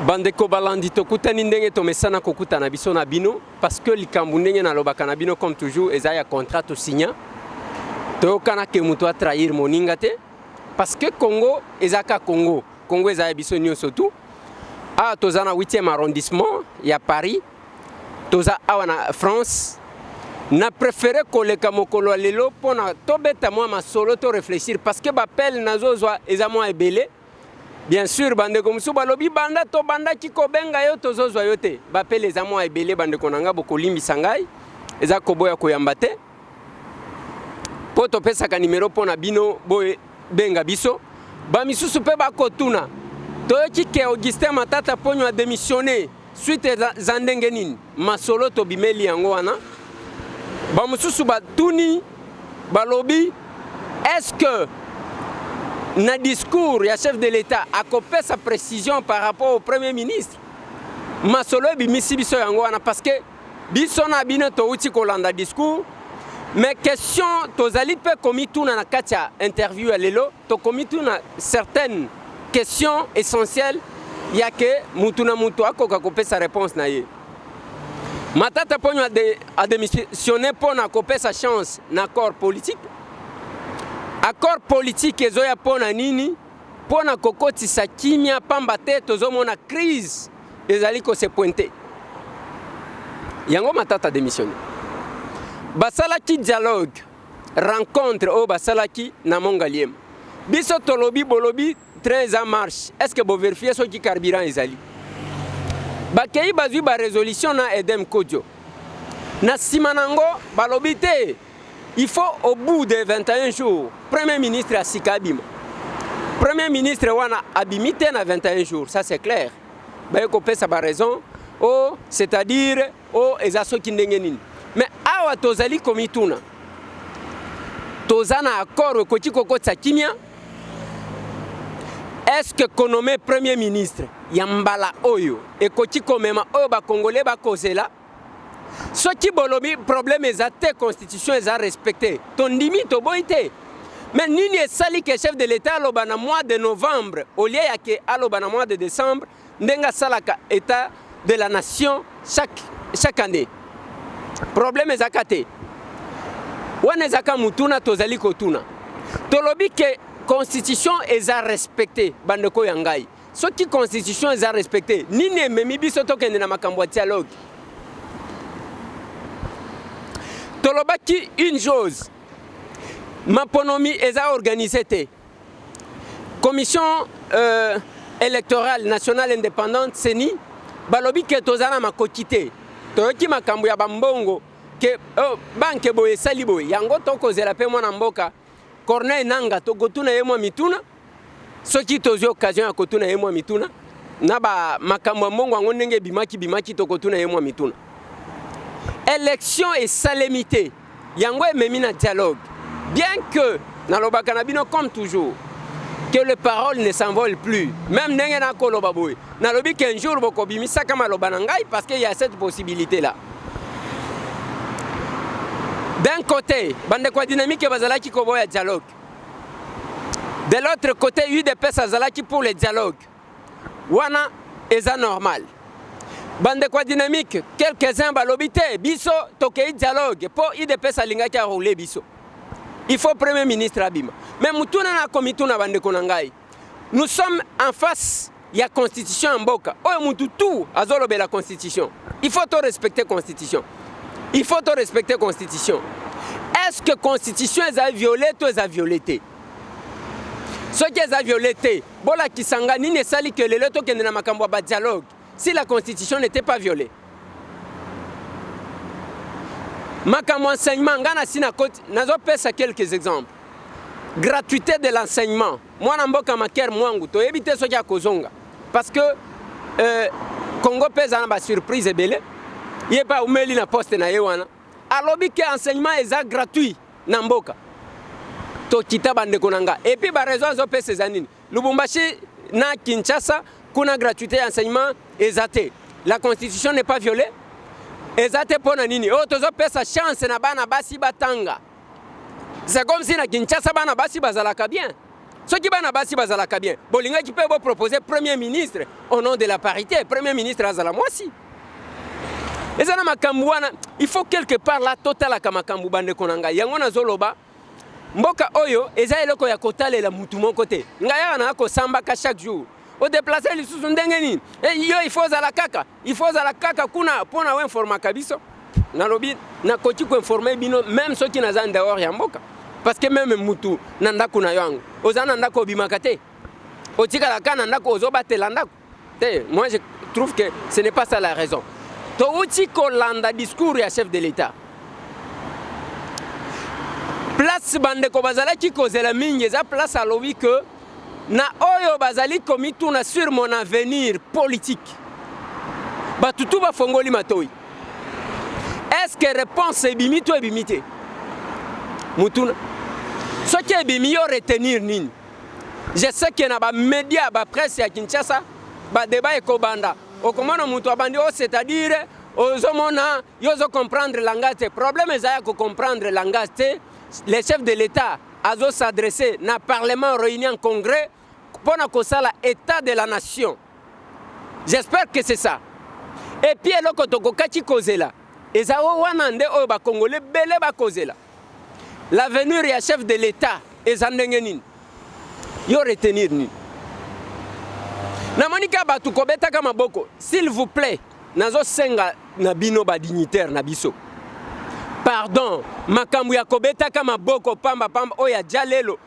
Bandeko balandi, tokutani ndenge tomesana kokutana biso na bino, parce que likambo ndenge nalobaka na bino comme toujours eza ya contrat tosigna, toyokana ke moto atrahir moninga te, parce que Congo eza ka Congo, Congo eza ya biso nyonso tu. Awa toza na 8e arrondissement ya Paris, toza awa na France. Na préféré koleka mokolo ya lelo mpona tobeta mwa masolo, to réfléchir, parce que baappels nazozwa eza mwa ebele. Bien sûr, bandeko mosusu balobi banda tobandaki kobenga yo, tozozwa yo te. Baappels eza mwa ebele, bandeko na ngai, bokolimbisa ngai, eza koboya koyamba te, mpo topesaka nimero mpo na bino bobenga biso. Bamisusu mpe bakotuna, toyoki ke Augustin Matata Ponyo adémissionné, suite eza ndenge nini? Masolo tobimeli yango wana. Bamosusu batuni, balobi: est-ce que na discours ya chef de l'État akopesa précision par rapport au Premier ministre? Masolo ebimisi biso yango wana, parce que biso na bino touti kolanda discours, mais question tozali mpe komituna na kati ya interview ya lelo, tokomituna certaines questions essentielles ya ke mutu na mutu akoka kopesa réponse na ye. Matata Ponyo adémissionné mpo na kopesa chance na accord politique. Accord politique ezoya mpo na nini? Mpo na kokotisa kimia, pamba te tozomona crise ezali kose pointer. Yango Matata démissionné. Basalaki dialogue, rencontre oyo basalaki na Mont Ngaliema. Biso tolobi, bolobi train eza marche, est ce que bovérifier soki carburant ezali? Bakei, bazwi barésolution na Edem Kodio. Na nsima nango balobi te, il faut au bout de 21 jours Premier ministre ya sika abima. Premier ministre wana abimi te na 21 jours, ça c'est clair. Baye kopesa baraison o, c'est-à-dire o eza soki ndenge nini. Mais awa tozali komituna, toza na accord ekoki kokotisa kimia, est-ce que konommer Premier ministre ya mbala oyo ekoki komema oyo bakongole bakozela? Soki bolobi problème eza te, constitution eza respecté, tondimi, toboyi te. Mais nini esali ke chef de l'État aloba na mois de novembre au lieu ya ke aloba na mois de décembre, ndenge asalaka état de la nation chaque année? Problème ezaka te wana, ezaka mutuna tozali kotuna. Tolobi ke constitution eza respecté. Bandeko ya ngai, soki constitution eza respecté, nini ememi biso tokende na makambo ya dialogue? Tolobaki une chose, maponomi eza organisé te. Commission électorale nationale indépendante, CENI, balobi ke toza na makoki te. Toyoki makambo ya bambongo ke oh, banque boye esali boye. Yango tokozela mpe mwana mboka Corneille Nanga, tokotuna ye mwa mituna soki tozwi occasion ya kotuna ye mwa mituna na bamakambo ya mbongo yango ndenge ebimaki bimaki, tokotuna ye mwa mituna. Élection esalemi te, yango ememi na dialogue. Bien que nalobaka na bino comme toujours que les paroles ne s'envolent plus. Même ndenge nakoloba boye, nalobi qu'un jour bokobimisaka maloba na ngai, parce qu'il y a cette possibilité là. D'un côté, bandeko ya Dynamique bazalaki koboya dialogue, de l'autre côté UDPS azalaki pour le dialogue. Wana eza normal. Bandeko ya Dynamique, quelques-uns balobi te, biso tokei dialogue mpo UDPS alingaki arouler biso, il faut Premier ministre abima. Mais mutuna nakomi tuna, bandeko na ngai, nous sommes en face ya constitution ya mboka oyo. Mutu tu azolobela constitution, il faut to respecter constitution, il faut to respecter constitution. Est ce que constitution eza violé to eza violé te? Soki eza violé te, bolakisa nga nini esali ke lelo tokende na makambo ya badialogue si la constitution n'était pas violée? Makambo enseignement, nga na si nakoti, nazopesa quelques exemples. Gratuité de l'enseignement, mwana mboka Maker Mwangu, toyebi te soki akozonga, parce que Congo mpe eza na basurprise ebele. Ye mpe aumeli na poste na ye wana, alobi ke enseignement eza gratuit na mboka. Tokita, bandeko na nga, et puis baraison azopesa eza nini? Lubumbashi na Kinshasa kuna gratuité ya enseignement eza te. La constitution n'est pas violée? Eza te. Mpo na nini oyo tozopesa chance na bana basi batanga? C'est comme si na Kinshasa bana basi bazalaka bien. Soki bana basi bazalaka bien, bolingaki mpe bopropose premier ministre au nom de la parité, premier ministre azala mwasi. Eza na makambo wana, il faut quelque part là totalaka makambo, bandeko na ngai. Yango nazoloba, mboka oyo eza eloko ya kotalela mutu moko te. Ngai awa naa kosambaka chaque jour, odeplace lisusu ndenge nini? Yo, il faut ozala kaka, il faut ozala kaka kuna mpona oinformaka biso. Nalobi nakoki koinforme bino même soki naza dehors ya mboka, parce que même mutu na ndako na yo yango, oza na ndako, obimaka te, otikala kaka na ndako, ozobatela ndako te. Moi, je trouve que ce n'est pas ça la raison. Touti kolanda discours ya chef de l'État. Place bandeko bazalaki kozela mingi eza place alobi ke na oyo bazali komituna sur mon avenir politique. Bato tu bafongoli matoi. Est ce que réponse ebimi to ebimi te? Mutuna, soki ebimi, yo retenir nini? Je sais ke na bamédia, bapresse ya Kinshasa, badébat ekobanda. Okomona moto abandi o, c'est-à-dire ozomona yo ozocomprendre langage te. Problème eza ya kocomprendre langage te. Le chef de l'État azos'adresse na parlement réuni en congrès mpo na kosala état de la nation. J'espère que c'est ça. Et puis eloko tokokaki kozela eza o wana nde oyo bakongole bele bakozela, l'avenir ya chef de l'État eza ndenge nini? Yo retenir nini? Namoni ka bato kobetaka maboko. S'il vous plaît, nazosenga na bino badignitaire na biso, pardon, makambo ya kobetaka maboko pamba pamba oyo ya jalelo,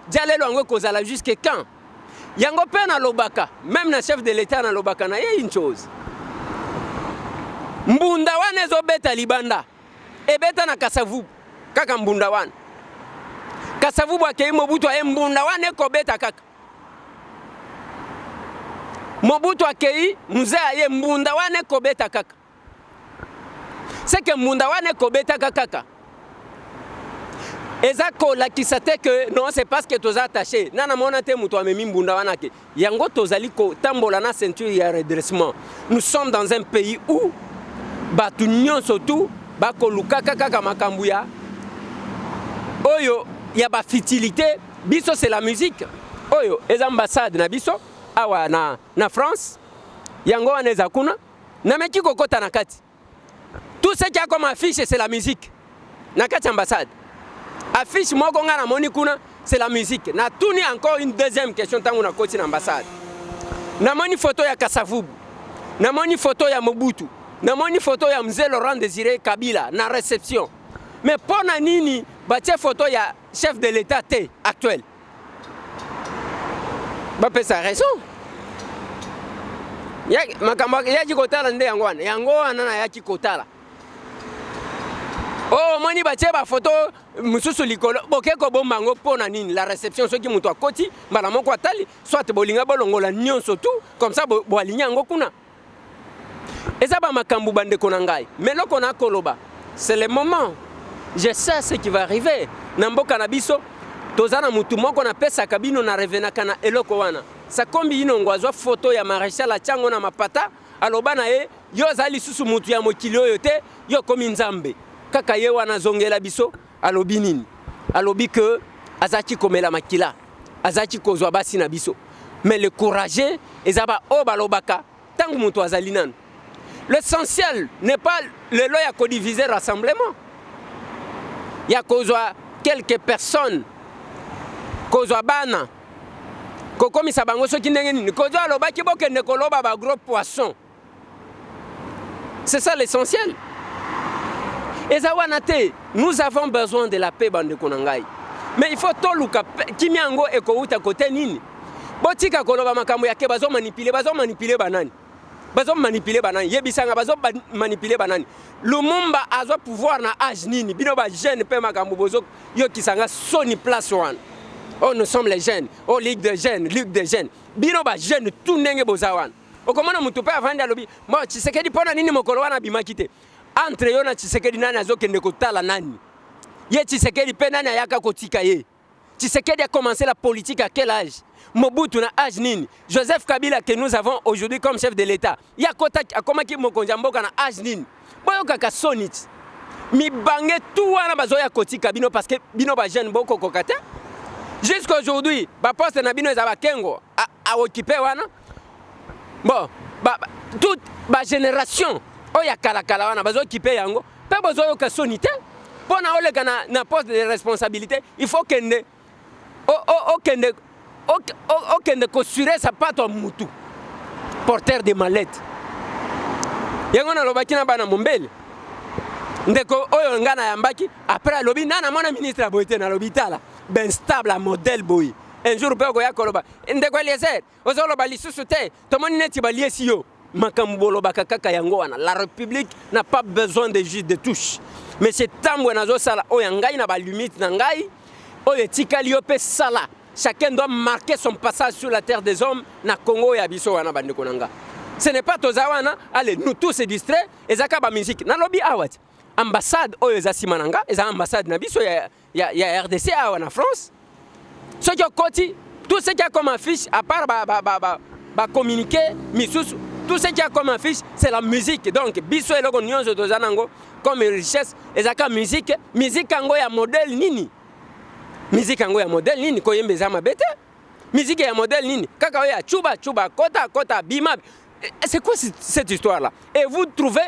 jalelo yango ekozala jusque quand? Yango mpe nalobaka même na chef de l'État, nalobaka na ye une chose: mbunda wana ezobeta libanda, ebeta na Kasavubu kaka. Mbunda wana, Kasavubu akei, Mobutu aye, mbunda wana ekobeta kaka. Mobutu akei, Mzee aye, mbunda wana ekobeta kaka. Seke mbunda wana ekobetaka kaka, eza kolakisa te ke non, c'est parce que toza attaché na namona te moto amemi mbunda wana ke yango tozali kotambola na ceinture ya redressement. Nous sommes dans un pays où bato nyonso tu bakolukaka kaka makambo ya oyo ya bafutilité. Biso, c'est la musique. Oyo eza ambassade na biso awa na France. Yango wana eza kuna. Nameki kokɔta na kati, tout ce qui a comme affiche, c'est la musique. Na kati ya ambassade, affiche moko nga namoni kuna, c'est la musique. Natuni encore une deuxième question. Ntango nakoti na ambassade, namoni photo ya Kasavubu, namoni photo ya Mobutu, namoni photo ya Mzee Laurent Désiré Kabila na réception. Mais mpo na nini batie photo ya chef de l'État te actuel? Bapesa raison. Makambo yaki kotala nde yango wana, yango wana nayaki kotala. Oyo omoni batie bafoto mosusu likolo, boke kobomba yango mpo na nini? La réception, soki moto akoti mbala moko atali, soit bolinga bolongola nyonso tout comme ça, boalingi yango kuna. Eza bamakambo, bandeko na ngai. Mais eloko nakoloba, c'est le moment, je sais ce qui va arriver na mboka na biso. Toza na mutu moko napesaka bino, na revenaka na eloko wana. Sakombi Inongo azwa foto ya maréchal, atiango na mapata, aloba na ye: "Yo oza lisusu mutu ya mokili oyo te, yo okomi nzambe." Kaka ye wana azongela biso, alobi nini? Alobi ke azalaki komela makila, azalaki kozwa basi na biso. Mais le courageux eza baoyo balobaka ntango moto azali nanu. L'essentiel n'est pas lelo ya kodiviser rassemblement, ya kozwa quelques personnes, kozwa bana, kokomisa bango soki ndenge nini. Kozwa alobaki bokende koloba bagros poisson, c'est ça l'essentiel eza wana te. Nous avons besoin de la paix, bandeko na ngai, mais il faut toluka kimia yango ekowuta kote nini. Botika koloba makambo ya ke bazomanipuler. Bazomanipuler banani? Bazomanipuler banani? Yebisanga, bazomanipuler banani? Lumumba azwa pouvoir na age nini? Bino bajeune mpe makambo bozoyokisanga soni place wana. Oh, nous sommes les jeunes, oh, ligue de jeunes, ligue de jeunes. Bino bajeune tout ndenge boza wana, okomona motu mpe avandi, alobi: "Mo Tshisekedi, mpo na nini mokolo wana abimaki te?" Entre yo na Tshisekedi, nani azokende kotala nani? Ye Tshisekedi mpe, nani ayaka kotika ye? Tshisekedi a commencé la politique à quel âge? Mobutu na âge nini? Joseph Kabila que nous avons aujourd'hui comme chef de l'État, ye akomaki mokonzi ya mboka na âge nini? Boyokaka soni ti mibange tu wana bazoya kotika bino, parce que bino bajeune bokokoka te. Jusqu'aujourd'hui, baposte na bino eza bakengo aokipe wana. Bon, ba, toute bagénération oyo ya kalakala wana bazokipe yango, mpe bozoyoka soni te. Mpo na oleka na poste de responsabilité, il faut kende okende kosure sapato ya mutu, porteur de mallette. Yango nalobaki na bana Mombele, ndeko oyo ngai nayambaki, après alobi na namona ministre ya boye te. Nalobi tala bainstable ya modèle boye. Un jour mpe okoya koloba: "Ndeko Eliezer, ozoloba lisusu te, tomoni neti baliesi yo makambo." Bolobaka kaka yango wana. La République n'a pas besoin de juge de touche. Mais c'est Tambwe, nazosala oyo ya ngai na balimite na ngai oyo etikali. Yo mpe sala. Chacun doit marquer son passage sur la terre des hommes na Congo oyo ya biso wana. Bandeko na nga, ce n'est pas toza wana, allez, nous tous se distrait, eza kaka bamusique. Nalobi awa ti ambassade oyo eza nsima na nga, eza ambassade na biso ya RDC awa na France. Soki okoti, tout ce qui a comme affiche, à part bacommuniqué ba, ba, ba misusu, tout ce qui a comme affiche, c'est la musique. Donc biso eloko nyonso toza nango comme richesse ezaka musique. Musique yango ya modèle nini? Musique yango ya modèle nini? Koyemba eza mabe te. Musique ya modèle nini? Kaka oyo ya chuba chuba, kota kota, bima. C'est quoi cette histoire là? Et vous trouvez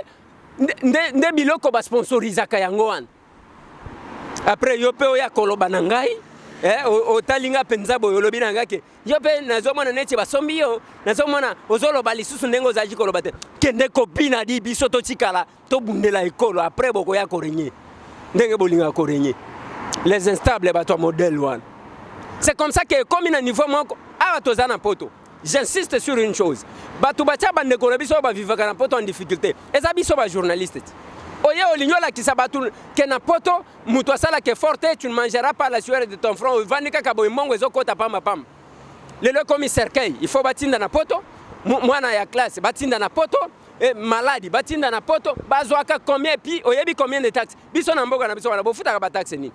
nde biloko basponsorisaka yango wana. Après yo mpe oya koloba na ngai, otali nga mpenza boye, olobi na ngai ke yo mpe nazomona neti basombi yo, nazomona ozoloba lisusu ndenge ozalaki koloba te. Kende kopina di biso, totikala tobundela ekolo. Après bokoya korégner ndenge bolingaka korégner. Les instables, bato ya modèle wana, c'est comme ça ke ekomi na niveau moko. Awa toza na Poto. J'insiste sur une chose: bato batia bandeko na biso oyo bavivaka na Poto en difficulté, eza biso bajournaliste ti. Oye olingi olakisa bato ke na Poto moto asalaka effort te. Tu ne mangeras pas la sueur de ton front. Ovandi kaka boye, mbongo ezokɔta pambapamba. Lelo ekomi cercueil, il faut batinda na Poto, mwana ya classe batinda na Poto, maladi batinda na Poto. Bazwaka combien? Puis oyebi combien de taxe biso na mboka na biso wana bofutaka? Bataxe nini?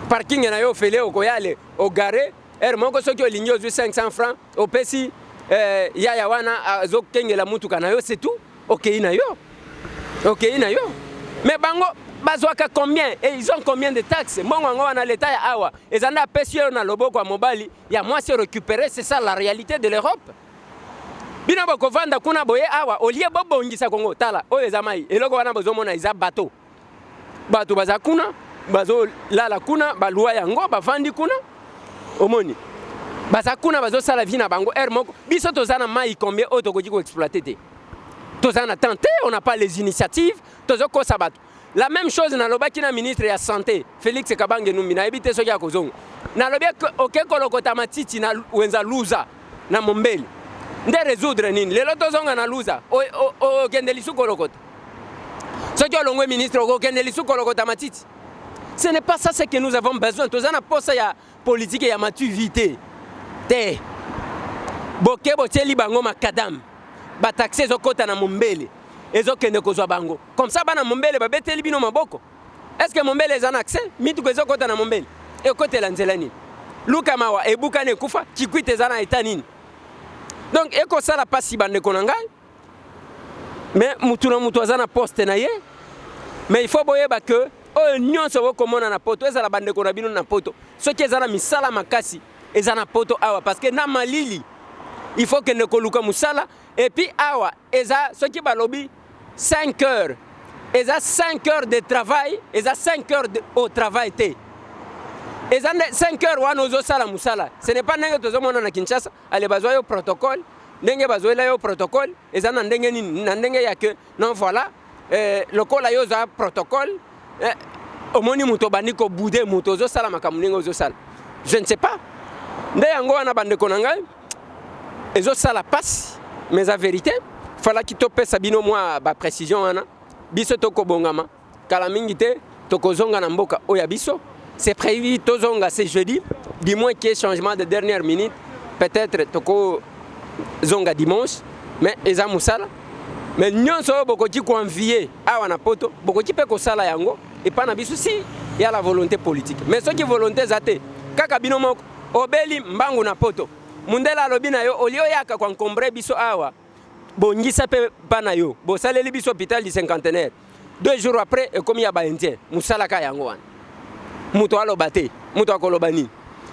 Parking na yo ofele, okoya ale ogare heure moko, soki olingi ozwi 500 francs, opesi yaya wana azokengela mutuka na yo, c'est tout, okei na yo, okei na yo. Mais bango bazwaka combien et ils ont combien de taxes? Mbongo yango wana, leta ya awa eza nde apesi yo na loboko ya mobali, ya mwasi récupéré. C'est ça la réalité de l'Europe. Bino bokovanda kuna boye awa, olie bobongisa Kongo. Tala oyo eza mai, eloko wana bozomona eza bateau. Bato baza kuna, bazolala kuna, balwa yango, bavandi kuna, omoni baza kuna, bazosala vie na bango heure moko. Biso toza na mai combien oyo tokoki koexploiter te? Toza na temps te, on n'a pas les initiatives, tozokosa bato. La même chose nalobaki na ministre ya Santé Félix Kabange Numbi, nayebi te soki akozonga. Nalobi oke kolokota matiti na wenza Luza na Mombeli nde résoudre nini? Lelo tozonga na Luza, okende lisu kolokota. Soki olongwe ministre, okokende lisu kolokota matiti. Ce n'est pas ça ce que nous avons besoin. Toza na posa ya politique ya maturité te. Boke botieli bango macadam, bataxi ezokɔta na Mombele, ezokende kozwa bango. Comme ça bana Mombele babeteli bino maboko. Est ce que Mombele eza na accès? Mituka ezokɔta na Mombele, ekotela nzela nini? Luka mawa ebukani, ekufa. Kikwit eza na eta nini? Donc ekosala mpasi, bandeko na ngai. Mais mutu na mutu aza na poste na ye. Mais il faut boyeba ke oyo nyonso bokomona na Poto, ezala bandeko na bino na Poto, soki eza na misala makasi, eza na Poto awa, parce que na malili il faut kende koluka mosala. Et puis awa eza, soki balobi 5 heures, eza 5 heures de travail, eza 5 heures au travail te, eza nde 5 heures wana ozosala mosala. Ce n'est pas ndenge tozomona na Kinshasa, ale bazwa yo protocole, ndenge bazwela yo protocole eza na ndenge nini? Na ndenge ya ke non, voilà, lokola yo oza protocole, omoni moto obandi kobude moto, ozosala makambo ndenge ozosala, je ne sais pas. Nde yango wana, bandeko na ngai, ezosala mpasi, mais eza vérité. Falaki topesa bino mwa baprécision wana. Biso tokobongama kala mingi te, tokozonga na mboka oyo ya biso. C'est prévu tozonga c'est jeudi, du moins qu'il y ait changement de dernière minute, peut-être tokozonga dimanche. Mais eza mosala. Mais nyonso oyo bokoki koenvier awa na Poto, bokoki mpe kosala yango epai na biso, si ya la volonté politique. Mais soki volonté eza te, kaka bino moko obeli mbangu na Poto, mundele alobi na yo olie oyaka koencombrer biso awa, bongisa mpe mpa na yo. Bosaleli biso hôpital du Cinquantenaire, 2 jours après ekomi ya baindien. Mosalaka yango wana, moto aloba te, moto akoloba nini?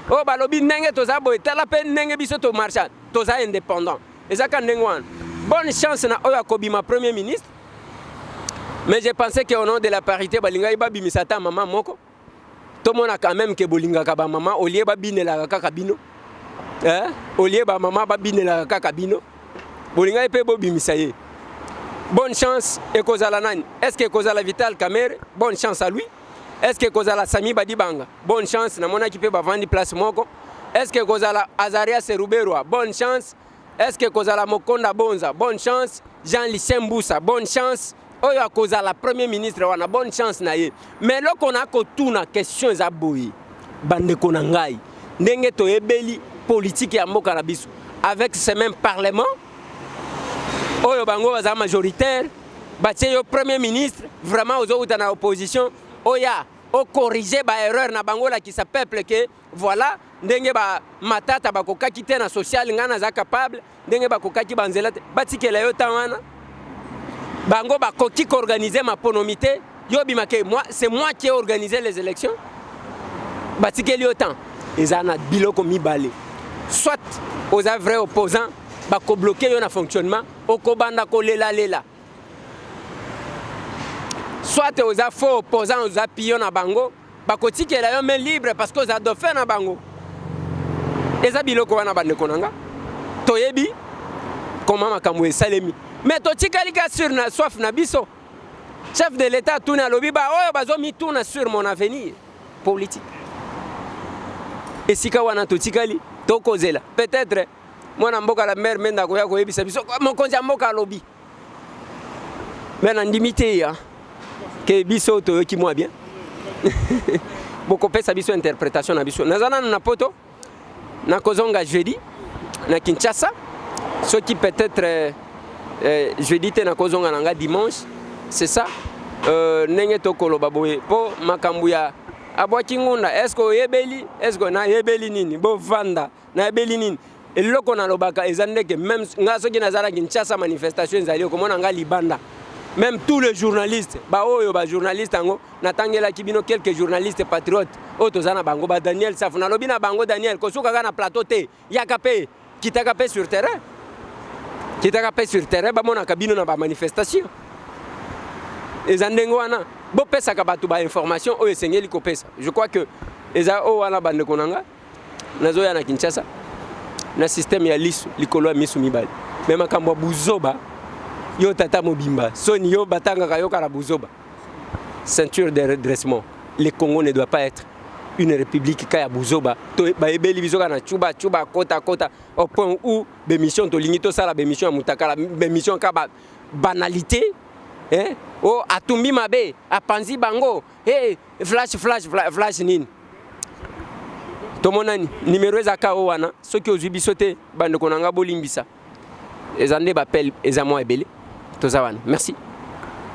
Oyo balobi ndenge toza boye, tala mpe ndenge biso tomarcha, toza indépendant. Ezaka ndenge wana. Bonne chance na oyo akobima premier ministre. Mais je pensais que au nom de la parité balingaki babimisa ata mama moko. Tomona quand même ke bolingaka bamama au lieu babinelaka kaka bino. Eh? Au lieu bamama babinelaka kaka bino. Bolingaki mpe bobimisa ye. Bonne chance ekozala nani? Est-ce que ekozala Vital Kamerhe? Bonne chance à lui. Est-ce que ekozala Sami Badibanga? Bonne chance, namonaki mpe bavandi place moko. Est-ce que ekozala Azarias Ruberwa? Bonne chance. Est-ce que ekozala Mokonda Bonza? Bonne chance. Jean-Lucien Mbusa, bonne chance. Oyo akozala premier ministre wana, bonne chance na ye. Mais eloko na kotuna question eza boye, bandeko na ngai, ndenge toyebeli politique ya mboka na biso avec ce même parlement oyo bango baza majoritaire, batie yo premier ministre, vraiment ozowuta na opposition, oya ocorriger baerreur na bango, olakisa peuple ke voilà ndenge ba matata bakokaki te na social, ngai naza capable, ndenge bakokaki banzela te, batikela yo ntan wana, bango bakoki koorganiser maponomi te, yo bimake moi, c'est moi qui ai organisé les élections, batikeli yo temps. Eza na biloko mibale: soit oza vrai opposant, bakobloquer yo na fonctionnement, okobanda kolelalela, soit oza faux opposant, oza pion na bango, bakotikela yo main libre parce que oza dauphin na bango. Eza biloko wana, bandeko na nga, toyebi koma makambo esalemi, mais totikali ka sur na soif na biso. Chef de l'État atuni, alobi ba oyo bazomituna sur mon avenir politique. Esika wana totikali, tokozela peut-être mwana mboka la mare Mende akoya koyebisa biso mokonzi ya mboka alobi. Me nandimi te ya ke biso toyoki mwa bien, bokopesa biso interprétation na biso. Naza nanu na Poto, nakozonga jeudi na Kinshasa. Soki peut-être jeudi te, nakozonga na nga dimanche, c'est ça. Ndenge tokoloba boye, mpo makambo ya abwaki ngunda, est ce que oyebeli? Est ce que nayebeli nini? Bovanda, nayebeli nini? Eloko nalobaka eza ndeke même nga soki naza Kinshasa, manifestation ezali, okomona nga libanda. Même tous les journalistes, baoyo bajournaliste yango natangelaki bino, quelques journalistes patriotes oyo toza na bango, badaniel Safu, nalobi na bango: Daniel, kosukaka na plateau te, yaka mpe, kitaka mpe sur terrain, kitaka mpe sur terrain, bamonaka bino na bamanifestation. Eza ndenge wana bopesaka bato bainformation oyo esengeli kopesa. Je crois que eza oyo wana, bandeko na nga. Nazoya na Kinshasa na système ya liso likolo ya miso mibale. Me makambo ya buzoba, yo tata mobimba, soni yo batangaka yo kaka buzoba. Ceinture de redressement, le Congo ne doit pas être une république ka ya buzoba. To bayebeli biso kaka na cuba cuba, kota kota, au point où bémission tolingi tosala bémission ya mutakala, bémission ka ba banalité, eh? O atumbi mabe, apanzi bango, hey, flash flash flash nini. Tomonani, numero ezaka oyo wana. Soki ozwi biso te, bandeko na nga, bolimbisa, eza nde bapele, eza mwa ebele. Toza wana, merci.